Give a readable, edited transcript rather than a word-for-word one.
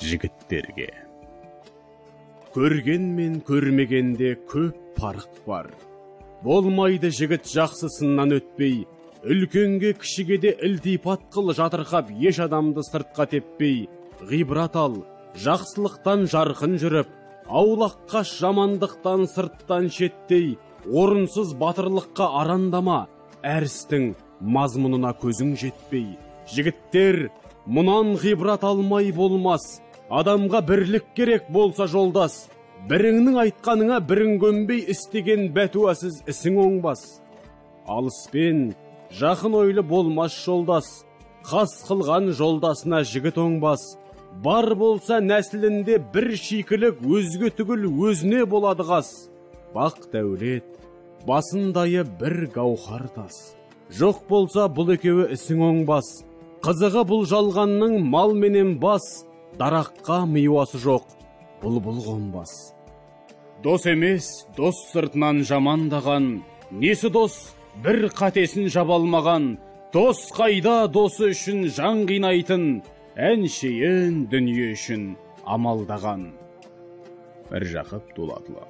Жігіттерге. Көрген мен көрмегенде көп парық бар. Болмайды жігіт жақсысынан өтпей, үлкенге кішіге де ілтипат қыл, жатырқап еш адамды сыртқа теппей, ғибрат ал, жақсылықтан жарқын жүріп, аулақ қаш жамандықтан сырттан шеттей, орынсыз батырлыққа арандама, әр істің мазмұнына көзің жетпей. Жігіттер, мұнан ғибрат алмай болмас, адамға бірлік керек болса жолдас, біріңнің айтқаныңа бірің көнбей істеген бәтуасыз ісің оңбас. Алыспен жақын ойлы болмас жолдас, қас қылған жолдасына жігіт оңбас. Бар болса нәсілінде бір шикілік, өзге түгіл өзіне болады қас. Бақ дәулет, басындайы бір гауһар тас. Жоқ болса бұл екеуі ісің оңбас. Қызығы бұл жалғанның мал менен бас, дараққа миуасы жоқ, бұлбұл қонбас. Дос емес, дос сыртынан жамандаған, несі дос, бір қатесін жаба алмаған, дос қайда досы үшін жан қинайтын, әншейін дүние үшін амалдаған. Міржақып Дулатұлы.